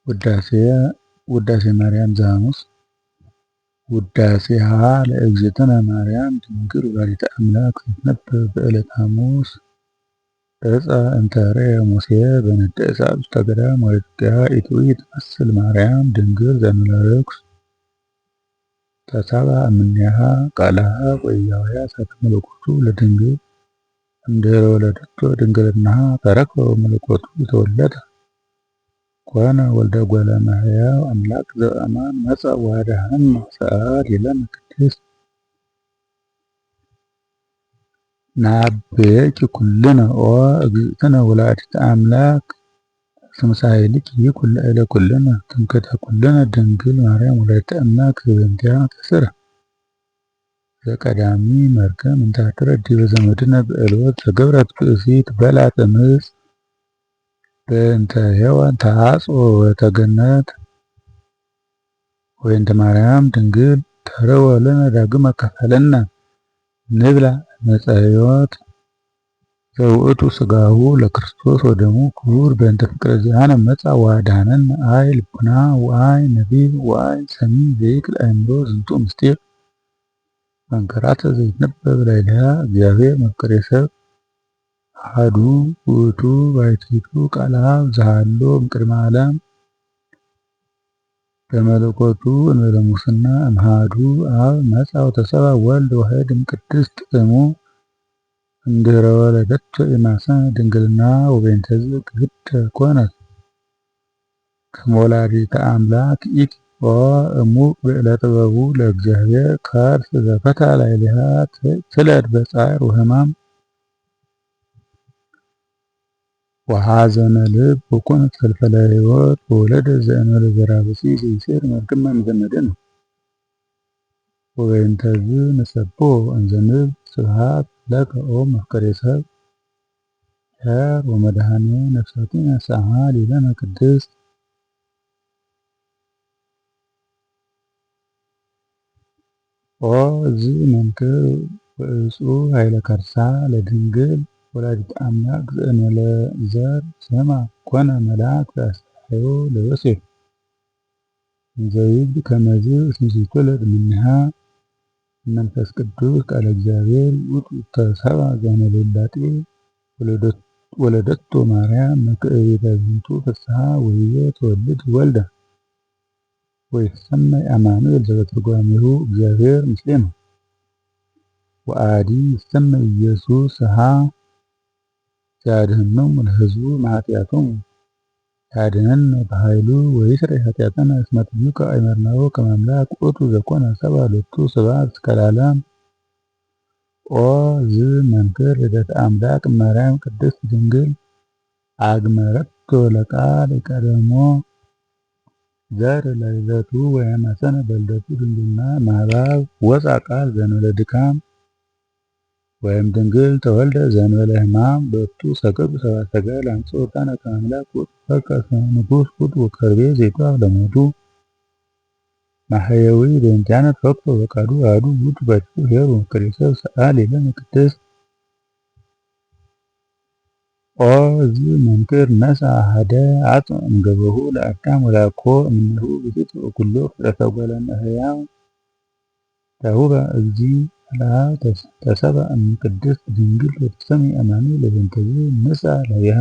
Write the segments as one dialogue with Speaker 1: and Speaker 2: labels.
Speaker 1: ውዳሴ ውዳሴ ማርያም ዘሐሙስ። ውዳሴሃ ለእግዝእትነ ማርያም ድንግል ወላዲተ አምላክ ትትነበብ በዕለተ ሐሙስ። ዕፀ እንተ ርእየ ሙሴ በነደ እሳት ውስተ ገዳም ወኢትዮጵያ ኢትዊ ትመስል ማርያም ድንግል ዘእንበለ ርኩስ ተሰብአ እምኔሃ ቃለ አብ ወኢያሆያ እሳተ መለኮቱ ለድንግል እምድኅረ ወለደቶ ድንግልናሃ ተረክበ መለኮቱ ተወለደ ኮነ ወልደ እጓለ እመሕያው አምላክ ዘበአማን መጽአ ወአድኀነነ ሰአሊ ለነ ቅድስት። ናዐብየኪ ኩልነ ኦ እግዝእትነ ወላዲተ አምላክ እስመ ሣህልኪ ይኩን ላዕለ ኩልነ ትምክህተ ኩልነ ድንግል ማርያም ወላዲተ አምላክ ዘበእንቲአነ ተስዕረ ዘቀዳሚ መርገም እንተ ኀደረት ዲበ ዘመድነ በዕልወት ዘገብረት ብእሲት በልዐት እምዕፅ በእንተ ሔዋን ተዓጽወ ወተገነት ወእንተ ማርያም ድንግል ተርኅወ ለነ ዳግመ ከፈለነ ንብላ ዕፀ ሕይወት ዘውእቱ ሥጋሁ ለክርስቶስ ወደሙ ክቡር በእንተ ፍቅረ ዚአነ መጽአ ወአድኀነነ። አይ ልቡና ወአይ ነቢብ ወአይ ሰሚ ዘይክል አእምሮ ዝንቱ ምስጢር መንከራተ ዘይትነበብ ላዕሌሃ እግዚአብሔር መፍቀሬ ሰብ አሐዱ ውእቱ ባሕቲቱ ቃለ አብ ዘሀሎ እምቅድመ ዓለም በመለኮቱ እንበለ ሙስና እምአሐዱ አብ መጽአ ወተሰብአ ወልድ ዋሕድ እምቅድስት እሙ እምድኅረ ወለደቶ ኢማሰነ ድንግልና ወበእንተዝ ግህደ ኮነት ከመ ወላዲተ አምላክ ኢቲ እሙቅ ብዕለ ጥበቡ ለእግዚአብሔር ከርስ ዘፈታ ላዕሌሃ ትለድ በጻዕር ወሕማም ወሐዘነ ልብ ወኮነት ፈልፈለ ሕይወት ወወለደ ዘእንበለ ዘርአ ብእሲ ዘይሴር መርግመ እምዘመድነ። ወበእንተዝ ንሰብሖ እንዘ ንብል ስብሐት ለከ ኦ መፍቀሬ ሰብእ ኄር ወመድኃኔ ነፍሳቲነ ሰአሊ ለነ ቅድስት። ኦ ዝ መንክር ወእጹብ ኃይለ ከርሳ ለድንግል ወላዲተ አምላክ ዘእንበለ ዘር ስማ ኮነ መልአክ ዘአስተርአዮ ለዮሴፍ እንዘ ይብል ከመዝ እስመ ዘይትወለድ እምኔሃ መንፈስ ቅዱስ ቃለ እግዚአብሔር ውእቱ ተሰብአ ዘእንበለ ውላጤ ወለደቶ ማርያም መክዕቤተ ዝንቱ ፍስሓ ወህየ ትወልድ ወልደ ወይትሰመይ አማኑኤል ዘበትርጓሜሁ እግዚአብሔር ምስሌነ። ወአዲ ይሰመይ ኢየሱስ ሃ ዘያድኅኖሙ ለሕዝቡ እምኃጢአቶሙ ያድኅነነ በኃይሉ ወይስረይ ኃጢአተነ እስመ ጥዩቀ አእመርናሁ ከመ አምላክ ውእቱ ዘኮነ ሰብአ ሎቱ ስብሐት እስከ ለዓለም። ኦ ዝ መንክር ልደተ አምላክ እማርያም ቅድስት ድንግል አግመረቶ ለቃል ቀደሞ ዘር ለልደቱ ወያማሰነ በልደቱ ድንግልና ማህባብ ወፃ ቃል ዘእንበለ ድካም ወይም ድንግል ተወልደ ዘእንበለ ሕማም በቱ ሰገዱ ሰብአ ሰገል አንጽሖ ዕጣነ ከመ አምላክ ውእቱ ፈቀ ንጉሥ ውእቱ ወከርቤ ዘይቷ ለሞቱ ማሕየዊ በእንቲአነ ተወክፈ በቃሉ አሐዱ ውእቱ ባሕቲቱ ኄር ወመፍቀሬ ሰብእ ሰአሊ ለነ ቅድስት። ኦ ዝ መንክር ነሥአ አሐደ አጽምእ እምገበሁ ለአዳም ወለአኮ እምኔሁ ብእሲት ወኩሎ ፍጥረተ እጓለ እመሕያው ተውህበ እግዚእ ለአብ ተሰብአ እምቅድስት ድንግል ወተሰምየ አማኑኤል ለዘንተዝ ነሥአ ላዕሌሃ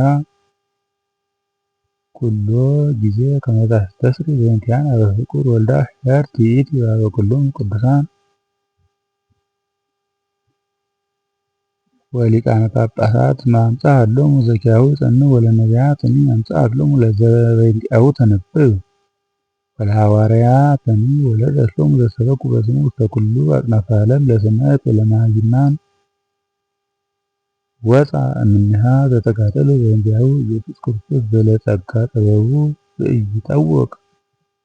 Speaker 1: ኩሎ ጊዜ ከመ ታስተስሪ በእንቲአነ በፍቁር ወልዳ ኄርት ይእቲ በኀበ ኩሎሙ ቅዱሳን ወሊቃነ ጳጳሳት ማምጻእ ሎሙ ዘኪያሁ ይጸንዕ ወለነቢያትኒ አምጽአ ሎሙ ለዘበእንቲአሁ ተነበዩ ወለሐዋርያትኒ ወለዘሎሙ ዘሰበኩ በስሙ ውስተ ኩሉ አጽናፈ ዓለም ለሰማዕት ወለመሃይማን ወፃ እምኔሃ ዘተጋደለ በእንቲአሁ ኢየሱስ ክርስቶስ ዘለጸጋ ጥበቡ ዘኢይጠወቅ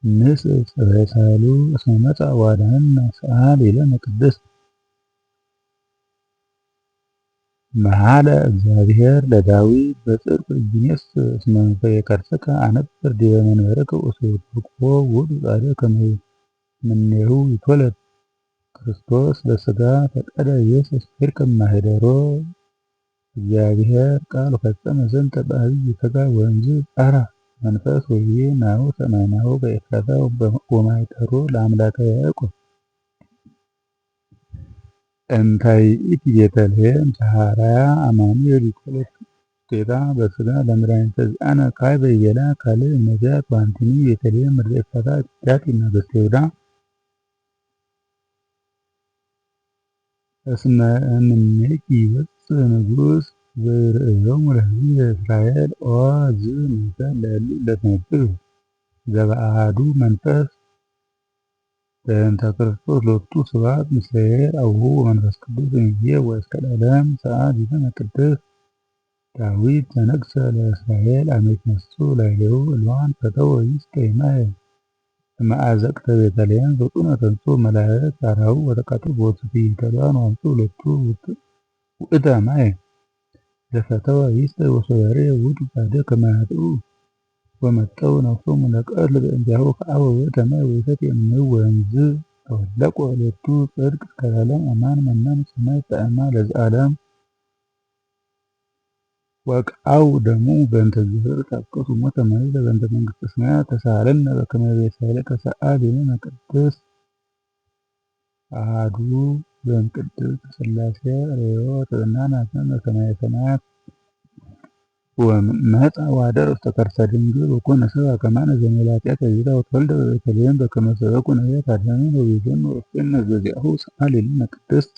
Speaker 1: ንስእ ጽርሐ ሳህሉ እስመ መጽአ ወአድኀነነ ሰአሊ ለነ ቅድስት። መሐለ እግዚአብሔር ለዳዊት በጽድቅ ኢይኔስእ እስመ መንፈቀ አነብር ዲበ መንበርከ ወስብሖ ውእቱ ጻድቅ ከመ እምኔሁ ይትወለድ ክርስቶስ በሥጋ ፈቀደ ኢየሱስ ይርከብ ማኅደሮ እግዚአብሔር ቃል ፈጸመ ዘንተ በዐቢይ ተጋ ወእምዝ ጻራ መንፈስ ወይቤ ናሁ ሰማዕናሁ በኤፍራታ ወማኅደሮ ለአምላከ ያዕቆብ እንተ ይእቲ ቤተልሔም ሰሐራያ አማኑኤል ይትወለድ ውስቴታ በሥጋ ለመድኃኒተ ዚአነ ካዕበ ይቤላ ካልእ እምነቢያት ወአንቲኒ ቤተልሔም ምድረ ኤፍራታ ኢትትሐቲ እምነገሥተ ይሁዳ እስመ እምኔኪ ይወፅእ ንጉሥ ዘይርእዮሙ ለሕዝብየ እስራኤል ኦ ዝ መሰል ለእሉ እለ ትነብዩ ዘበአሐዱ መንፈስ በእንተ ክርስቶስ ሎቱ ስብሐት ምስለ አቡሁ ወመንፈስ ቅዱስ እምይእዜ ወእስከ ለዓለም ሰዓት ይእዜነ ቅድስት ዳዊት ዘነግሠ ለእስራኤል አመ ይትነስኡ ላዕሌሁ እልዋን ፈተወ ይስቀይ ማየ እምአዘቅተ ቤተልሔም ፍጡነ ተንሥኡ መላእክት አርኀዉ ወተቃጠሉ በወስፌ ወአምጽኡ ሎቱ ውእተ ማየ ዘፈተወ ይስጠይ ወሶበ ውእቱ ጻድቅ ከመ ኃጥኡ ወመጠው ነፍሶሙ ለቀትል በእንቲአሁ ከአበ ውእተ ማይ ወይሰትየ እምኔሁ ወእምዝ ተወለቆ ሎቱ ጽድቅ እስከ ለዓለም አማን መናን ሰማይ ጣዕማ ለዘዓለም ወቅአው ደሙ በእንተ እግዚአብሔር ታቀሱ ሞተ መሪረ በእንተ መንግሥተ ሰማያት ተሳሃለነ በከመ ቤሳይለከ ሰአሊ ለነ ቅድስት አሐዱ ዘእምቅድስት ሥላሴ ርእዮ ጥዕናነ ከማየ ሰማያት ወመጽአ ወኀደረ ውስተ ከርሰ ድንግል ወኮነ ሰብአ ከማነ ዘእንበለ ኃጢአት ወይእዜተ ወተወልደ በቤተልሔም በከመ ሰበኩ ነቢያት አድኅነነ ወቤዘነ ወወፍየነ በዚአሁ ሰአሊ ለነ ቅድስት።